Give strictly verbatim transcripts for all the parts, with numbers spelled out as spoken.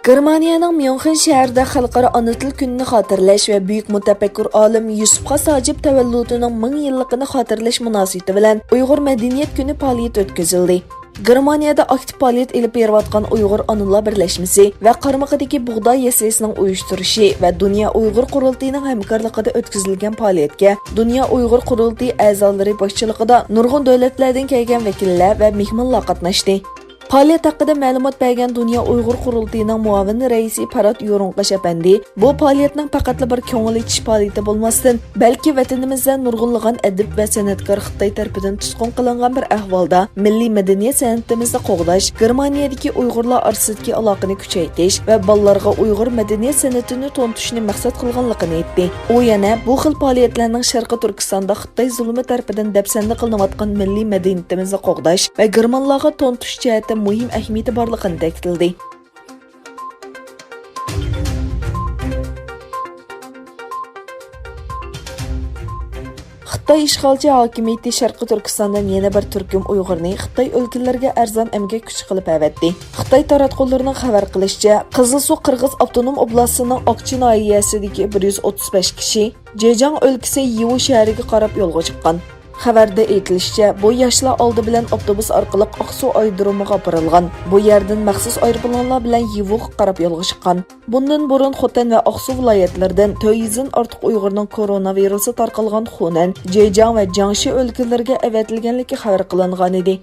گېرمانىيەنىڭ ميۇنخېن شەھىرىدە خەلقئارا ئانا تىل كۈنىنى خاتىرىلەش ۋە بۈيۈك مۇتەپەككۇر ئالىم يۈسۈپ خاس ھاجىپ تەۋەللۇتىنىڭ مىڭ يىللىقىنى خاتىرىلەش مۇناسىۋىتى بىلەن ئۇيغۇر مەدەنىيەت كۈنى پائالىيىتى ئۆتكۈزۈلدى. گېرمانىيەدە ئاكتىپ پائالىيەت ئېلىپ بېرىۋاتقان ئۇيغۇر ئانىلار بىرلەشمىسى ۋە قارمىقىدىكى بۇغداي يەسلىسىنىڭ ئۇيۇشتۇرۇشى ۋە دۇنيا ئۇيغۇر قۇرۇلتىيىنىڭ ھەمكارلىقىدا ئۆتكۈزۈلگەن پائالىيەتكە دۇنيا ئۇيغۇر قۇرۇلتىيى ئەزالىرى باشچىلىقىدا نۇرغۇن دۆلەتلەردىن كەلگەن ۋەكىللەر ۋە مېھمانلار قاتناشتى. پائالىيەت ھەققىدە مەلۇمات بەرگەن دۇنيا ئۇيغۇر قۇرۇلتىيىنىڭ مۇئاۋىن رەئىسى پارات يورۇنقاش ئەپەندى بۇ پائالىيەتنىڭ پەقەتلا بىر كۆڭۈل ئېچىش پائالىيىتى بولماستىن، بەلكى ۋەتىنىمىزدە نۇرغۇنلىغان ئەدىب ۋە سەنئەتكار خىتاي تەرىپىدىن تۇتقۇن قىلىنغان بىر ئەھۋالدا مىللىي مەدەنىيەت سەنئىتىمىزنى قوغداش، گېرمانىيەدىكى ئۇيغۇرلار ئارىسىدىكى ئالاقىنى كۈچەيتىش ۋە بالىلارغا ئۇيغۇر مەدەنىيەت سەنئىتىنى تونۇتۇشنى مەقسەت قىلغانلىقىنى ئېيتتى. ئۇ يەنە بۇ خىل پائالىيەتلەرنىڭ شەرقىي تۈركىستاندا خىتاي زۇلۇمى تەرىپىدىن دەپسەندە قىلىنىۋاتقان مىللىي مەدەنىيىتىمىزنى قوغداش ۋە گېرمانلارغا تونۇتۇش جەھەتتە مۇھىم ئەھمىيىتى بارلىقىنى تەكىتلىدى. خىتاي ئىشغالچى ھاكىمىيىتى شەرقىي تۈركىستاندىن يەنە بىر تۈركۈم ئۇيغۇرنى خىتاي ئۆلكىلىرىگە ئەرزان ئەمگەك كۈچى قىلىپ ئەۋەتتى. خىتاي تاراتقۇلىرىنىڭ خەۋەر قىلىشىچە، قىزىلسۇ قىرغىز ئاپتونوم ئوبلاستىنىڭ ئاقچى ناھىيەسىدىكى بىر يۈز ئوتتۇز بەش كىشى، جېجياڭ ئۆلكىسى يىۋۇ شەھىرىگە قاراپ يولغا چىققان. خەۋەردە ئېيتىلىشىچە، بۇ ياشلار ئالدى بىلەن ئاپتوبۇس ئارقىلىق ئاقسۇ ئايرودرومىغا ئاپىرىلغان، بۇ يەردىن مەخسۇس ئايروپىلانلار بىلەن يىۋۇغا قاراپ يولغا چىققان. بۇندىن بۇرۇن خوتەن ۋە ئاقسۇ ۋىلايەتلىرىدىن تۆت يۈزدىن ئارتۇق ئۇيغۇرنىڭ كورونا ۋىرۇسى تارقالغان خۇنەن، جېجياڭ ۋە جياڭشى ئۆلكىلىرىگە ئەۋەتىلگەنلىكى خەۋەر قىلىنغانىدى.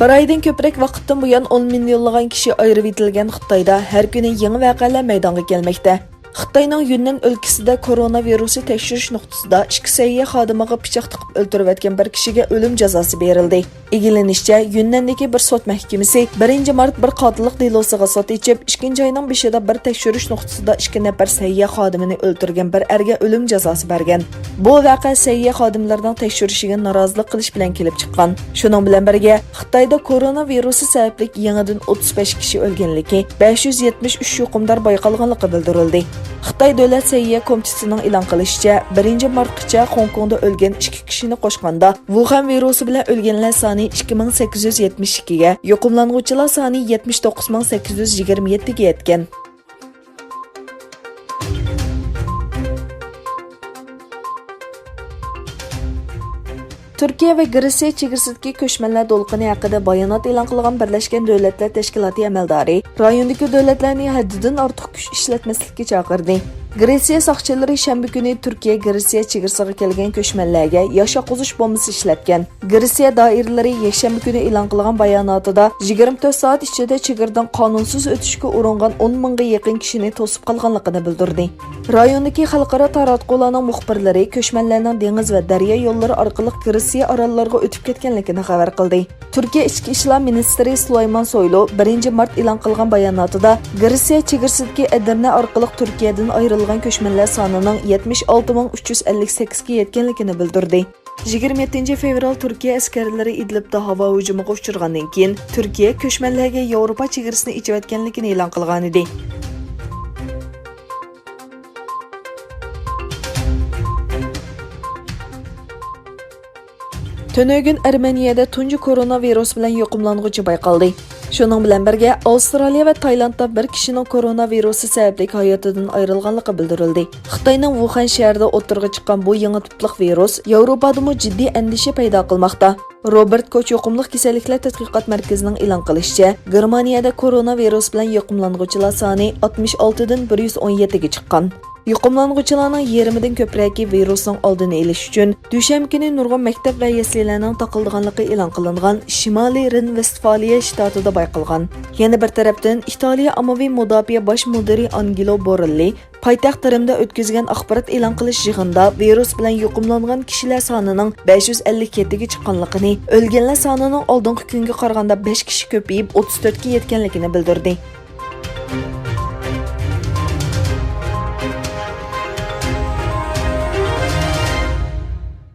بىر ئايدىن كۆپرەك ۋاقىتتىن بۇيان ئون مىليونلىغان كىشى ئايرىۋېتىلگەن خىتايدا ھەر كۈنى يېڭى ۋەقەلەر مەيدانغا كەلمەكتە. خىتاينىڭ يۈننەن ئۆلكىسىدە كورونا ۋىرۇسى تەكشۈرۈش نۇقتىسىدا ئىككى سەھىيە خادىمىغا پىچاق تىقىپ ئۆلتۈرۈۋەتكەن بىر كىشىگە ئۆلۈم جازاسى بېرىلدى. ئىگىلىنىشىچە، يۈننەندىكى بىر سوت مەھكىمىسى بىرىنچى مارت بىر قاتىللىق دېلوسىغا سوت ئېچىپ، ئىككىنچى ئاينىڭ بېشىدا بىر تەكشۈرۈش نۇقتىسىدا ئىككى نەپەر سەھىيە خادىمىنى ئۆلتۈرگەن بىر ئەرگە ئۆلۈم جازاسى بەرگەن. بۇ ۋەقە سەھىيە خادىملىرىنىڭ تەكشۈرۈشىگە نارازىلىق قىلىش بىلەن كېلىپ چىققان. شۇنىڭ بىلەن بىرگە، خىتايدا كورونا ۋىرۇسى سەۋەبلىك يېڭىدىن ئوتتۇز بەش كىشى ئۆلگەنلىكى، بەش يۈز يەتمىش ئۈچ يۇقۇمدار بايقالغانلىقى بىلدۈرۈلدى. خىتاي دۆلەت سەھىيە كومىتېتىنىڭ ئېلان قىلىشىچە، بىرىنچى مارتقىچە خوڭكوڭدا ئۆلگەن ئىككى كىشىنى قوشقاندا، ۋۇخەن ۋىرۇسى بىلەن ئۆلگەنلەر سانى ئىككى مىڭ سەككىز يۈز يەتمىش ئىككىگە، يۇقۇملانغۇچىلار سانى يەتمىش توققۇز مىڭ سەككىز يۈز يىگىرمە يەتتىگە يەتكەن. تۈركىيە ۋە گرېتسىيە چېگرىسىدىكى كۆچمەنلەر دولقۇنى ھەققىدە بايانات ئېلان قىلغان بىرلەشكەن دۆلەتلەر تەشكىلاتى ئەمەلدارى رايوندىكى دۆلەتلەرنى ھەددىدىن ئارتۇق كۈچ ئىشلەتمەسلىككە چاقىردى. گرېتسىيە ساقچىلىرى شەنبە كۈنى تۈركىيە گرېتسىيە چېگرىسىغا كەلگەن كۆچمەنلەرگە ياش ئاققۇزۇش بومبىسى ئىشلەتكەن. گرېتسىيە دائىرىلىرى يەكشەنبە كۈنى ئېلان قىلغان باياناتىدا، يىگىرمە تۆت سائەت ئىچىدە چېگرىدىن قانۇنسىز ئۆتۈشكە ئۇرۇنغان ئون مىڭغا يېقىن كىشىنى توسۇپ قالغانلىقىنى بىلدۈردى. رايوندىكى خەلقئارا تاراتقۇلارنىڭ مۇخبىرلىرى كۆچمەنلەرنىڭ دېڭىز ۋە دەريا يوللىرى ئارقىلىق گرېتسىيە ئاراللىرىغا ئۆتۈپ كەتكەنلىكىنى خەۋەر قىلدى. تۈركىيە ئىچكى ئىشلار مىنىستىرى سۇلايمان سويلۇ بىرىنچى مارت ئېلان قىلغان باياناتىدا، گرېتسىيە چېگرىسىدىكى ئەدىرنە ئارقىلىق تۈركىيەدىن ئايرىلغان كۆچمەنلەر سانىنىڭ يەتمىش ئالتە مىڭ ئۈچ يۈز ئەللىك سەككىزگە يەتكەنلىكىنى بىلدۈردى. يىگىرمە يەتتىنچى فېۋرال تۈركىيە ئەسكەرلىرى ئىدلىبتا ھاۋا ھۇجۇمىغا ئۇچرىغاندىن كېيىن، تۈركىيە كۆچمەنلەرگە ياۋروپا چېگرىسىنى ئېچىۋەتكەنلىكىنى ئېلان قىلغانىدى. تۈنۈگۈن ئەرمېنىيەدە تۇنجى كورونا ۋىرۇسى بىلەن يۇقۇملانغۇچى بايقالدى. شۇنىڭ بىلەن بىرگە، ئاۋسترالىيە ۋە تايلاندتا بىر كىشىنىڭ كورونا ۋىرۇسى سەۋەبلىك ھاياتىدىن ئايرىلغانلىقى بىلدۈرۈلدى. خىتاينىڭ ۋۇخەن شەھىرىدە ئوتتۇرىغا چىققان بۇ يېڭى تىپلىق ۋىرۇس ياۋروپادىمۇ جىددىي ئەندىشە پەيدا قىلماقتا. روبېرت كوچ يۇقۇملۇق كېسەللىكلەر تەتقىقات مەركىزىنىڭ ئېلان قىلىشىچە، گېرمانىيەدە كورونا ۋىرۇسى بىلەن يۇقۇملانغۇچىلار سانى ئاتمىش ئالتىدىن بىر يۈز ئون يەتتىگە چىققان. يۇقۇملانغۇچىلارنىڭ يېرىمىدىن كۆپرەكى ۋىرۇسنىڭ ئالدىنى ئېلىش ئۈچۈن دۈشەنبە كۈنى نۇرغۇن مەكتەپ ۋە يەسلىلەرنىڭ تاقىلىدىغانلىقى ئېلان قىلىنغان شىمالىي رېن ۋېستفالىيە شتاتىدا بايقالغان. يەنە بىر تەرەپتىن، ئىتالىيە ئاممىۋى مۇداپىئە باش مۇدىرى ئانگېلو بورېللى پايتەخت رىمدە ئۆتكۈزگەن ئاخبارات ئېلان قىلىش يىغىنىدا ۋىرۇس بىلەن يۇقۇملانغان كىشىلەر سانىنىڭ بەش يۈز ئەللىك يەتتىگە چىققانلىقىنى، ئۆلگەنلەر سانىنىڭ ئالدىنقى كۈنگە قارىغاندا بەش كىشى كۆپىيىپ، ئوتتۇز تۆتكە يەتكەنلىكىنى بىلدۈردى.